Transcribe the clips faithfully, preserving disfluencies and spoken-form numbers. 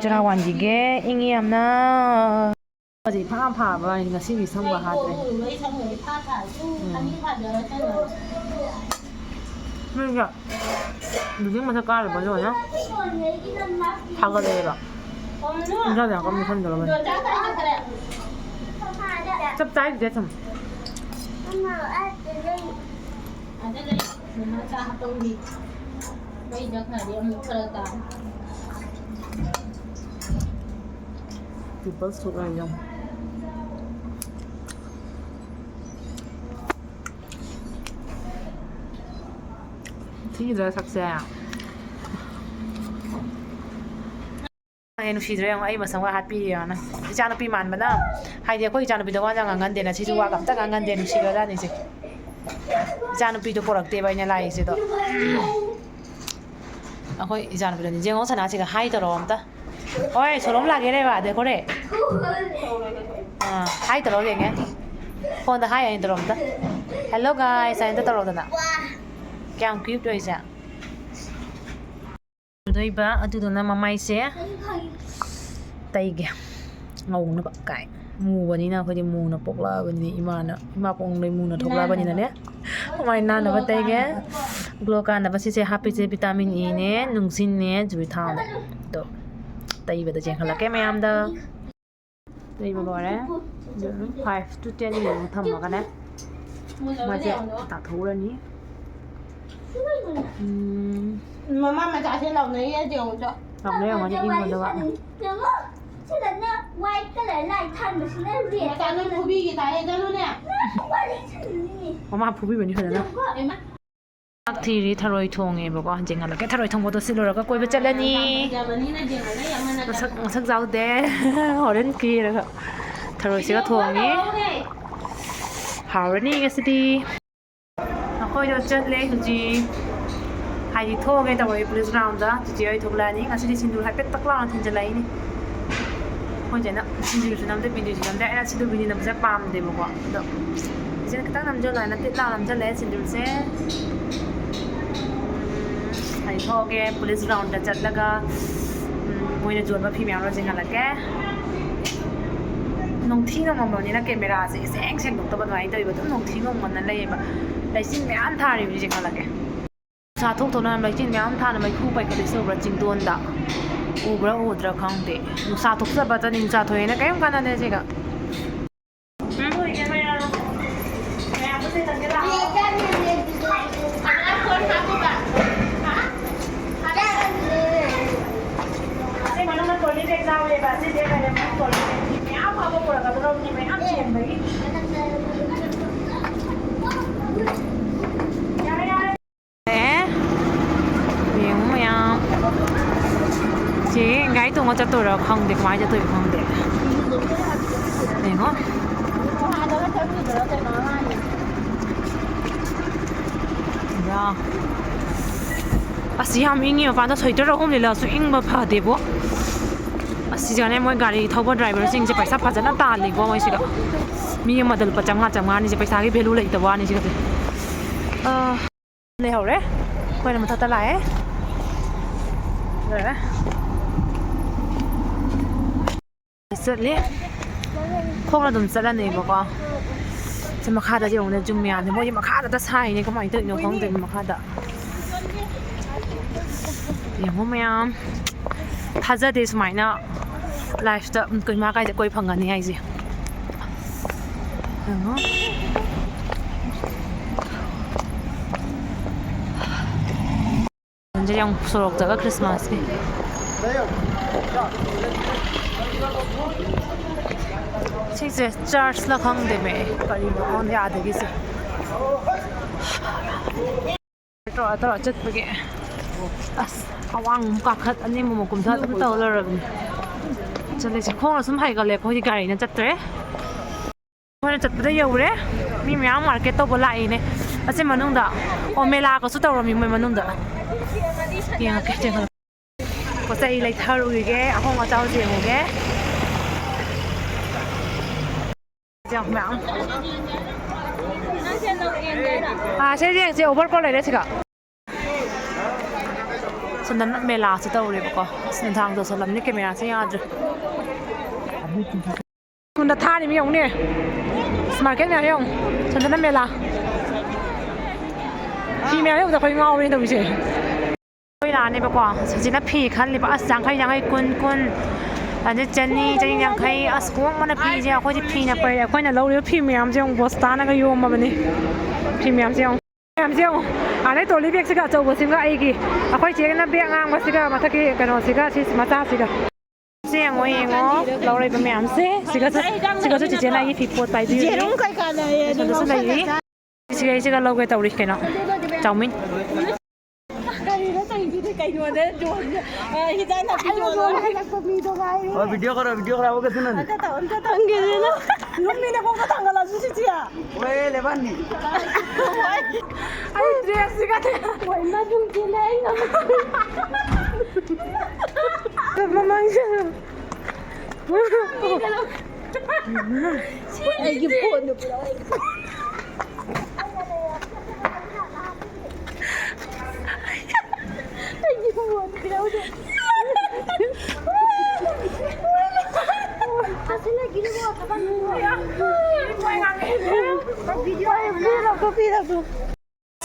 ꯆꯔꯥ ꯋꯥꯟꯈꯤꯒꯦ꯫ ꯏꯪꯉꯤ ꯌꯥꯝꯅ꯫ ꯍꯧꯖꯤꯛ ꯏꯐꯥ ꯐꯥꯕ ꯉꯁꯤꯒꯤ ꯁꯝꯒ ꯍꯥꯠꯇ꯭ꯔꯦ꯫ ꯎꯝ꯫ ꯃꯤꯒ building ꯃꯊꯛ ꯀꯥꯔꯨꯕ ꯂꯣꯏꯔꯦ꯫ ꯊꯥꯒꯠꯂꯛꯑꯦꯕ꯫ ꯏꯟꯖꯥꯡ ꯌꯥꯝ ꯀꯟꯅ ꯃꯨꯠꯁꯟꯗꯧꯔꯕꯅꯤ꯫ ꯆꯞ ꯆꯥꯏꯗꯨꯗꯤ ꯁꯨꯝ꯫ ꯑꯗ ꯂꯩ꯫ ꯃꯃꯥ ꯆꯥ ꯍꯥꯞꯄꯝꯒꯦ꯫ ꯃꯩꯗ ꯈꯔꯗꯤ ꯑꯃꯨꯛ ꯐꯔꯛ ꯇꯥꯔꯦ꯫ Pimples ꯊꯣꯛꯂꯛꯑꯦ ꯌꯦꯡꯉꯣ꯫ ꯊꯤꯗ꯭ꯔꯥ ꯁꯛꯁꯦ? ꯑꯩ ꯅꯨꯡꯁꯤꯗ꯭ꯔꯥ ꯌꯦꯡꯉꯣ, ꯑꯩ ꯃꯁꯝꯒ ꯍꯥꯠꯄꯤꯔꯦ ꯌꯦꯡꯉꯣꯅꯦ꯫ ꯏꯆꯥꯅꯨꯄꯤ ꯃꯥꯟꯕꯅ, ꯍꯥꯏꯗꯤ ꯑꯩꯈꯣꯏ ꯏꯆꯥꯅꯨꯄꯤꯗꯣ ꯋꯥ ꯌꯥꯝ ꯉꯥꯡꯒꯟꯗꯦꯅ, ꯁꯤꯁꯨ ꯋꯥꯒ ꯑꯝꯇ ꯉꯥꯡꯒꯟꯗꯦ, ꯅꯨꯡꯁꯤꯈ꯭ꯔꯖꯥꯠꯅꯤ ꯏꯆꯦ꯫ ꯏꯆꯥꯅꯨꯄꯤꯗꯣ ꯄꯣꯔꯛꯇꯦꯕ ꯑꯩꯅ ꯂꯥꯛꯏꯁꯤꯗꯣ꯫ ꯑꯩꯈꯣꯏ ꯏꯆꯥꯅꯨꯄꯤꯗꯣ ꯅꯤꯡꯁꯤꯡꯉꯣ, ꯁꯅꯥꯁꯤꯒ ꯍꯥꯏ ꯇꯧꯔꯣ ꯑꯝꯇ꯫ ꯍꯣꯏ, ꯁꯣꯂꯣꯝ ꯂꯥꯛꯀꯦꯅꯦꯕ, ꯑꯗꯩ ꯍꯣꯔꯦ꯫ ꯑꯥ, ꯍꯥꯏ ꯇꯧꯔꯣ ꯌꯦꯡꯒꯦ꯫ ꯐꯣꯟꯗ ꯍꯥꯏ ꯑꯣꯏꯅ ꯇꯧꯔꯣ ꯑꯝꯇ꯫ "Hello guys" ꯍꯥꯏꯅ ꯑꯝꯇ ꯇꯧꯔꯣꯗꯅ꯫ ꯀꯌꯥꯝ cute ꯑꯣꯏꯁꯦ꯫ ꯇꯧꯗꯣꯏꯕ, ꯑꯗꯨꯗꯨꯅ ꯃꯃꯥꯏꯁꯦ ꯇꯩꯒꯦ꯫ ꯉꯧꯅꯕ ꯀꯥꯏ꯫ ꯃꯨꯕꯅꯤꯅ ꯑꯩꯈꯣꯏꯗꯤ ꯃꯨꯅ ꯄꯣꯛꯂꯛꯑꯕꯅꯤꯅ, ꯏꯃꯥꯅ, ꯏꯃꯥ ꯄꯣꯛꯅꯨꯡꯗꯩ ꯃꯨꯅ ꯊꯣꯛꯂꯛꯑꯕꯅꯤꯅꯅꯦ꯫ ꯃꯃꯥꯏ ꯅꯥꯟꯅꯕ ꯇꯩꯒꯦ꯫ Glow ꯀꯥꯟꯅꯕ ꯁꯤꯁꯦ ꯍꯥꯞꯄꯤꯁꯦ vitamin E ꯅꯦ, ꯅꯨꯡꯁꯤꯠꯅꯦ, ꯖꯨꯕꯤ ꯊꯥꯎꯅꯦ꯫ ꯑꯗꯣ ꯇꯩꯕꯗ ꯆꯦꯟꯈꯠꯂꯛꯀꯦ ꯃꯌꯥꯝꯗ꯫ ꯇꯩꯕ ꯂꯣꯏꯔꯦ꯫ ꯑꯗꯨ ꯑꯗꯨꯝ five to ten minute ꯊꯝꯃꯒꯅꯦ, ꯃꯥꯁꯦ ꯇꯥꯊꯣꯛꯎꯔꯅꯤ꯫ ꯎꯝ꯫ ꯃꯃꯥ ꯃꯆꯥꯁꯦ ꯂꯥꯎꯅꯩꯌꯦ, ꯌꯦꯡꯉꯨꯆꯣ꯫ ꯂꯥꯎꯅꯩ ꯌꯦꯡꯉꯨꯅꯦ, ꯏꯪꯕꯗꯨꯒ꯫ ꯌꯦꯡꯉꯣ, ꯁꯤꯗꯅꯦ white colour light ꯊꯥꯟꯕꯁꯤꯅ red꯫ ꯃꯆꯥ ꯅꯪ ꯐꯨꯕꯤꯒꯦ ꯇꯥꯏꯌꯦ, ꯆꯠꯂꯨꯅꯦ꯫ ꯋꯥꯔꯤ ꯁꯥꯟꯅꯅꯤꯡꯉꯤ꯫ ꯃꯃꯥ ꯐꯨꯕꯤꯕꯅꯤ ꯐꯖꯅ꯫ ꯌꯦꯡꯉꯣ꯫ ꯆꯥꯛ ꯊꯤꯔꯤ, ꯊꯔꯣꯏ ꯊꯣꯡꯉꯦꯕꯀꯣ꯫ ꯌꯦꯡꯍꯜꯂꯛꯀꯦ, ꯊꯔꯣꯏ ꯊꯣꯡꯕꯗꯣ ꯁꯤ ꯂꯣꯏꯔꯒ ꯀꯣꯏꯕ ꯆꯠꯂꯅꯤ꯫ ꯃꯁꯛ, ꯃꯁꯛ ꯌꯥꯎꯗꯦ꯫ ꯍꯣꯔꯦꯟ ꯀꯦꯔꯒ ꯊꯔꯣꯏꯁꯤꯒ ꯊꯣꯡꯉꯤ꯫ ꯍꯥꯎꯔꯅꯤ ꯉꯁꯤꯗꯤ꯫ ꯑꯩꯈꯣꯏꯗꯣ ꯆꯠꯂꯦ ꯍꯧꯖꯤꯛ꯫ ꯍꯥꯏꯗꯤ ꯊꯣꯛꯑꯒꯦ ꯇꯧꯔꯦ police ground ꯗ꯫ ꯆꯤꯆꯦ ꯍꯣꯏ ꯊꯣꯛꯂꯛꯑꯅꯤ꯫ ꯉꯁꯤꯗꯤ ꯁꯤꯟꯗꯨꯔ ꯍꯥꯏꯐꯦꯠ ꯇꯛ ꯂꯥꯎꯅ ꯊꯤꯟꯖꯜꯂꯛꯏꯅꯦ꯫ ꯑꯩꯈꯣꯏ ꯆꯦꯅ ꯁꯤꯟꯗꯨꯔꯁꯨ ꯅꯝꯗꯦ, ꯕꯤꯟꯗꯤꯁꯨ ꯅꯝꯗꯦ꯫ ꯑꯩꯅ ꯁꯤꯟꯗꯨꯔ ꯕꯤꯟꯗꯤ ꯅꯝꯕꯁꯦ ꯄꯥꯝꯗꯦꯕꯀꯣ꯫ ꯑꯗꯣ ꯏꯆꯦꯅ "ꯈꯤꯇꯪ ꯅꯝꯖꯜꯂꯣ" ꯍꯥꯏꯅ ꯇꯤꯠ ꯂꯥꯎ ꯅꯝꯖꯜꯂꯦ ꯁꯤꯟꯗꯨꯔꯁꯦ꯫ ꯎꯝ, ꯑꯩ ꯊꯣꯛꯑꯒꯦ꯫ Police ground ꯗ ꯆꯠꯂꯒ, ꯎꯝ, ꯃꯣꯏꯅ ꯌꯣꯟꯕ ꯐꯤ ꯃꯌꯥꯝꯗꯣ ꯆꯤꯡꯍꯜꯂꯛꯀꯦ꯫ ꯅꯨꯡꯊꯤ ꯅꯣꯡꯃꯝꯕꯅꯤꯅ ꯀꯦꯃꯦꯔꯥꯁꯦ ꯏꯁꯦꯡ ꯁꯦꯡꯗꯣꯛꯇꯕ ꯑꯗꯨꯃꯥꯏꯅ ꯇꯧꯋꯦꯕ꯫ ꯑꯗꯨꯝ ꯅꯨꯡꯊꯤ ꯅꯣꯡꯃꯝꯅ ꯂꯩꯌꯦꯕ꯫ ꯂꯩꯆꯤꯟ ꯃꯌꯥꯝ ꯊꯥꯔꯤꯕꯅꯤ, ꯆꯤꯡꯍꯜꯂꯛꯀꯦ꯫ ꯅꯨꯡꯁꯥ ꯊꯣꯛꯇꯧꯅ ꯂꯩꯆꯤꯟ ꯃꯌꯥꯝ ꯊꯥꯅ ꯃꯩꯈꯨ ꯄꯥꯏꯈꯠꯂꯤꯁꯦ ꯎꯕ꯭ꯔꯥ? ꯆꯤꯡꯗꯣꯟꯗ ꯎꯕ꯭ꯔꯥ ꯎꯗ꯭ꯔꯥ ꯈꯪꯗꯦ꯫ ꯅꯨꯡꯁꯥ ꯊꯣꯛꯆꯕꯗ ꯅꯤꯡꯁꯥ ꯊꯣꯛꯑꯦꯅ ꯀꯔꯤꯝ ꯀꯥꯟꯅꯗꯦ ꯁꯤꯒ꯫ ꯑꯦ, ꯌꯦꯡꯉꯨ ꯃꯌꯥꯝ꯫ ꯁꯤ ꯒꯥꯔꯤ ꯇꯣꯡꯉ ꯆꯠꯇꯣꯏꯔꯥ ꯈꯪꯗꯦ, ꯀꯃꯥꯏꯅ ꯆꯠꯇꯣꯏꯅꯣ ꯈꯪꯗꯦ꯫ ꯌꯦꯡꯉꯣ꯫ ꯌꯥ꯫ ꯑꯁ, ꯌꯥꯝ ꯏꯪꯉꯤ ꯃꯄꯥꯟꯗ, ꯁ꯭ꯋꯦꯇꯔ ꯑꯍꯨꯝ ꯂꯤꯠꯂꯁꯨ ꯏꯪꯕ ꯐꯗꯦꯕꯣ꯫ ꯑꯁ, ꯁꯤꯗꯅꯦ ꯃꯣꯏ ꯒꯥꯔꯤ ꯊꯧꯕ ꯗ꯭ꯔꯥꯏꯚꯔꯁꯤꯡꯁꯦ ꯄꯩꯁꯥ ꯐꯖꯅ ꯇꯥꯜꯂꯤꯀꯣ ꯃꯣꯏꯁꯤꯗ꯫ ꯃꯤ ꯑꯃꯗ ꯂꯨꯄꯥ ꯆꯥꯝꯃꯉꯥ, ꯆꯥꯝꯃꯉꯥꯅꯤꯁꯦ, ꯄꯩꯁꯥꯒꯤ value ꯂꯩꯇꯕ ꯋꯥꯅꯤ ꯁꯤꯒꯗꯤ꯫ ꯑꯥ꯫ ꯂꯩꯍꯧꯔꯦ꯫ ꯑꯩꯈꯣꯏꯅ ꯃꯊꯛꯇ ꯂꯥꯛꯑꯦ꯫ ꯂꯣꯏꯔꯦ꯫ ꯆꯠꯂꯤ꯫ ꯈꯣꯡꯅ ꯑꯗꯨꯝ ꯆꯠꯂꯅꯦꯕꯀꯣ꯫ ꯁꯤ ꯃꯈꯥꯗ ꯌꯦꯡꯉꯨꯅꯦ, ꯖꯨꯝ ꯃꯌꯥꯝꯁꯦ꯫ ꯃꯣꯏꯒꯤ ꯃꯈꯥꯗ ꯁꯥꯏꯅꯦ, ꯀꯃꯥꯏꯅ ꯇꯧꯔꯤꯅꯣ ꯈꯪꯗꯦ ꯃꯈꯥꯗ꯫ ꯌꯦꯡꯉꯨ ꯃꯌꯥꯝ꯫ ꯊꯥꯖꯗꯦ ꯁꯨꯃꯥꯏꯅ life ꯇ ꯀꯩꯃꯥ ꯀꯥꯏꯗ ꯀꯣꯏ ꯐꯪꯒꯅꯤ ꯍꯥꯏꯁꯦ꯫ ꯌꯦꯡꯉꯣ꯫ ꯌꯥꯝ ꯁꯣꯔꯣꯛꯇꯒ Christmas ꯀꯤ꯫ ꯁꯤꯁꯦ church ꯂ ꯈꯪꯗꯦꯃꯦ, ꯀꯔꯤꯅꯣ ꯈꯪꯗꯦ ꯑꯥꯗꯒꯤꯁꯦ꯫ ꯇꯧꯔ ꯇꯧꯔ ꯆꯠꯄꯒꯤ꯫ ꯑꯁ, ꯑꯋꯥꯡ ꯀꯥꯈꯠ, ꯑꯅꯦꯝꯕ ꯀꯨꯝꯊ ꯑꯗꯨꯝ ꯇꯧ ꯂꯩꯔꯕꯅꯤ꯫ ꯆꯠꯂꯤꯁꯦ ꯈꯣꯡꯅ ꯁꯨꯝ ꯍꯥꯏꯒꯠꯂꯦ, ꯑꯩꯈꯣꯏꯗꯤ ꯒꯥꯔꯤꯅ ꯆꯠꯇ꯭ꯔꯦ꯫ ꯑꯩꯈꯣꯏꯅ ꯆꯠꯄꯗ ꯌꯧꯔꯦ꯫ ꯃꯤ ꯃꯌꯥꯝ market ꯇꯧꯕ ꯂꯥꯛꯏꯅꯦ ꯑꯁꯤ ꯃꯅꯨꯡꯗ꯫ ꯑꯣ, ꯃꯦꯂꯥꯒꯁꯨ ꯇꯧꯔꯝꯃꯤ ꯃꯣꯏ ꯃꯅꯨꯡꯗ꯫ ꯌꯦꯡꯉꯛꯀꯦ, ꯌꯦꯡꯉꯛꯀꯦ꯫ ꯄꯣꯠ ꯆꯩ ꯂꯩꯊꯔꯨꯈꯤꯒꯦ, ꯑꯍꯣꯡ ꯑꯆꯥꯎꯁꯦ ꯌꯦꯡꯉꯨꯒꯦ꯫ ꯌꯥꯝ ꯃꯌꯥꯝ꯫ ꯑꯥ, ꯁꯤꯁꯦ ꯌꯦꯡꯁꯦ, overcoat ꯂꯩꯔꯦ ꯁꯤꯒ꯫ ꯁꯣꯝꯗꯅ ꯃꯦꯂꯥꯁꯨ ꯇꯧꯔꯦꯕꯀꯣ꯫ ꯑꯁ, ꯅꯨꯡꯗꯥꯡ ꯇꯧꯁꯜꯂꯝꯅꯤ, ꯀꯦꯃꯦꯔꯥꯁꯦ ꯌꯥꯗ꯭ꯔꯦ꯫ ꯀꯨꯟꯗ ꯊꯥꯔꯤꯃꯤ ꯌꯦꯡꯉꯨꯅꯦ꯫ ꯑꯁ, ꯃꯥꯔꯀꯦꯠ ꯃꯌꯥꯝ ꯌꯦꯡꯉꯨ꯫ ꯁꯣꯝꯗꯅ ꯃꯦꯂꯥ꯫ ꯐꯤ ꯃꯌꯥꯝ ꯌꯦꯡꯕꯗ ꯑꯩꯈꯣꯏ ꯉꯥꯎꯔꯦ ꯇꯧꯔꯤꯁꯦ꯫ ꯑꯩꯈꯣꯏ ꯂꯥꯛꯑꯅꯦꯕꯀꯣ꯫ ꯍꯧꯖꯤꯛꯅ ꯐꯤ ꯈꯜꯂꯤꯕ꯫ ꯑꯁ, ꯌꯥꯡꯈꯩ, ꯌꯥꯡꯈꯩ, ꯀꯨꯟ, ꯀꯨꯟ, ꯑꯗꯩ ꯆꯅꯤ, ꯆꯅꯤ ꯌꯥꯡꯈꯩ꯫ ꯑꯁ, ꯍꯣꯡꯕꯅ ꯐꯤꯁꯦ꯫ ꯑꯩꯈꯣꯏꯗꯤ ꯐꯤꯅ ꯄꯩꯔꯦ꯫ ꯑꯩꯈꯣꯏꯅ ꯂꯧꯔꯤꯕ ꯐꯤ ꯃꯌꯥꯝꯁꯦ ꯌꯦꯡꯉꯨ, ꯕꯣꯁꯇꯥꯅꯒ ꯌꯣꯝꯃꯕꯅꯤ꯫ ꯐꯤ ꯃꯌꯥꯝꯁꯦ ꯌꯦꯡꯉꯨ꯫ ꯃꯌꯥꯝꯁꯦ ꯌꯦꯡꯉꯨ꯫ ꯑꯗꯩ ꯇ꯭ꯔꯣꯂꯤ ꯕꯦꯒꯁꯤꯒ ꯑꯆꯧꯕꯁꯤꯒ ꯑꯩꯒꯤ꯫ ꯑꯩꯈꯣꯏ ꯆꯦꯒꯤꯅ ꯕꯦꯒ ꯑꯉꯥꯡꯕꯁꯤꯒ ꯃꯊꯛꯀꯤ ꯀꯩꯅꯣꯁꯤꯒ, ꯁꯤ ꯃꯆꯥꯁꯤꯒ꯫ ꯁꯤ ꯌꯦꯡꯉꯣ, ꯌꯦꯡꯉꯣ꯫ ꯂꯧꯔꯛꯏꯕ ꯃꯌꯥꯝꯁꯦ꯫ ꯁꯤꯒꯁꯨ, ꯁꯤꯒꯁꯨ ꯆꯤꯆꯦꯅ ꯑꯩꯒꯤ ꯐꯤ ꯄꯣꯠ ꯄꯥꯏꯕꯤꯔꯤ꯫ ꯌꯦꯔꯨꯝ ꯀꯩꯀꯥ ꯂꯩꯌꯦ, ꯑꯗꯨ ꯁꯣꯝꯗꯁꯨ ꯂꯩꯔꯤ꯫ ꯁꯤꯒ ꯑꯩꯁꯤꯒ ꯂꯧꯒꯦ ꯇꯧꯔꯤ ꯀꯩꯅꯣ꯫ ꯆꯥꯎꯃꯤꯟ꯫ ꯀꯔꯤꯅꯣ ꯇꯧꯔꯤꯗꯨꯗꯤ? ꯀꯩꯅꯣꯗ ꯌꯣꯟ-, ꯑ, ꯍꯤꯟꯖꯥꯡ ꯅꯥꯄꯤ ꯌꯣꯟꯂꯣ ꯍꯥꯏꯔꯛꯄ ꯃꯤꯗꯣ ꯉꯥꯏꯔꯦ꯫ ꯍꯣꯏ, ꯚꯤꯗꯤꯑꯣ ꯈꯔ, ꯚꯤꯗꯤꯑꯣ ꯈꯔ ꯍꯧꯒꯠꯁꯤ ꯅꯪ꯫ ꯑꯝꯇ ꯇꯧ, ꯑꯝꯇ ꯇꯧ꯫ ꯈꯪꯗꯦꯗ꯫ ꯌꯨꯝ ꯃꯤꯅ ꯀꯣꯛꯄ ꯊꯥꯡꯒꯠꯂꯁꯨ ꯁꯤ ꯆꯤꯌꯥ꯫ ꯍꯣꯏ, ꯂꯦꯕꯥꯟꯅꯤ꯫ ꯑꯩ ꯗ꯭ꯔꯦꯁꯁꯤꯒ꯫ ꯍꯣꯏ, ꯃꯗꯨꯝ ꯆꯦꯜꯂꯦ, ꯑꯩ ꯉꯝꯃꯦ꯫ ꯃꯃꯥꯡꯁꯦ꯫ ꯑꯩꯒꯤ ꯐꯣꯟꯗꯣ ꯄꯤꯔꯛꯑꯣ꯫ ꯑꯩꯒꯤ ꯐꯣꯟꯗꯣ ꯄꯤꯔꯛꯑꯣ꯫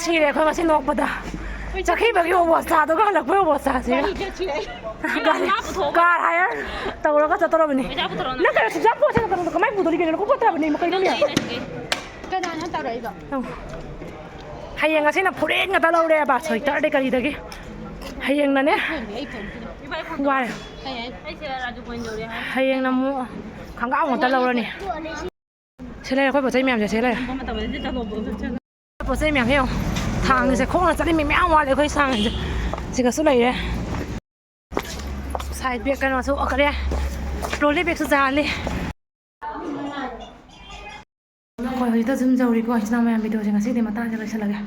ꯁꯤꯔꯦ ꯑꯩꯈꯣꯏ ꯉꯁꯤ ꯅꯣꯛꯄꯗ꯫ ꯆꯠꯈꯤꯕꯒꯤ ꯑꯣꯕꯣꯁꯇꯥꯗꯨꯒ ꯍꯜꯂꯛꯄꯒꯤ ꯑꯣꯕꯣꯁꯇꯥꯁꯤꯒ꯫ ꯒꯥꯔꯤ ꯆꯠꯁꯤ ꯑꯩ꯫ ꯒꯥꯔꯤ, ꯀꯥꯔ ꯍꯥꯏꯌꯔ ꯇꯧꯔꯒ ꯆꯠꯇꯧꯔꯕꯅꯤ꯫ ꯄꯩꯁꯥ ꯄꯨꯊꯣꯔꯛꯑꯣ ꯅꯪ꯫ ꯅꯪ ꯀꯩꯅꯣ ꯁꯨꯡꯆꯠ ꯄꯣꯠꯁꯦ ꯅꯪ ꯀꯃꯥꯏꯅ ꯄꯨꯗꯣꯔꯤꯒꯦ? ꯅꯪ ꯀꯣꯛ ꯆꯠꯇ꯭ꯔꯕꯅꯤ, ꯀꯩꯅꯣꯅꯦ? ꯅꯪ ꯂꯩꯔꯁꯤꯗꯤ꯫ ꯀꯅꯥꯅꯣ ꯇꯧꯔꯛꯏꯗꯣ? ꯍꯌꯦꯡ ꯉꯁꯤꯅ ꯐꯨꯔꯤꯠ ꯉꯥꯛꯇ ꯂꯧꯔꯦꯕ, ꯁ꯭ꯋꯦꯇꯔꯗꯩ ꯀꯔꯤꯗꯒꯤ꯫ ꯍꯌꯦꯡꯅꯅꯦ꯫ ꯑꯩ ꯐꯣꯟ ꯄꯤꯔꯛꯑꯣ꯫ ꯋꯥꯔꯦ꯫ ꯑꯩ, ꯑꯩ꯫ ꯑꯩꯁꯦ ꯔꯥꯖꯨ ꯀꯣꯏꯅ ꯇꯧꯔꯦ ꯍꯥꯏ꯫ ꯍꯌꯦꯡꯅ ꯑꯃꯨꯛ ꯈꯣꯡꯒ꯭ꯔꯥꯎ ꯉꯥꯛꯇ ꯂꯧꯔꯅꯤ꯫ ꯁꯤ ꯂꯩꯔꯦ ꯑꯩꯈꯣꯏ ꯄꯣꯠ ꯆꯩ ꯃꯌꯥꯝꯁꯦ, ꯁꯤ ꯂꯩꯔꯦ꯫ ꯄꯣꯠ ꯆꯩ ꯃꯌꯥꯝꯁꯦ ꯌꯦꯡꯉꯣ꯫ ꯊꯥꯡꯁꯦ ꯈꯣꯡꯅ ꯆꯠꯂꯤ ꯃꯤ ꯃꯌꯥꯝ ꯋꯥꯠꯂꯦ ꯑꯩꯈꯣꯏ ꯁꯥꯡꯉꯤꯁꯦ꯫ ꯁꯤꯒꯁꯨ ꯂꯩꯔꯦ꯫ ꯁꯥꯏꯠ ꯕꯦꯒ ꯀꯩꯅꯣꯁꯨ, ꯀꯔꯤ? ꯇ꯭ꯔꯣꯂꯤ ꯕꯦꯒꯁꯨ ꯆꯥꯍꯜꯂꯤ꯫ ꯑꯩꯈꯣꯏ ꯍꯧꯖꯤꯛꯇ ꯁꯨꯝ ꯌꯧꯔꯤꯀꯣ, ꯏꯆꯤꯟ ꯏꯅꯥꯎ ꯃꯌꯥꯝ ꯚꯤꯗꯤꯑꯣꯁꯦ ꯉꯁꯤꯗꯤ ꯃꯇꯥꯡꯁꯦ ꯂꯣꯏꯁꯤꯜꯂꯒꯦ꯫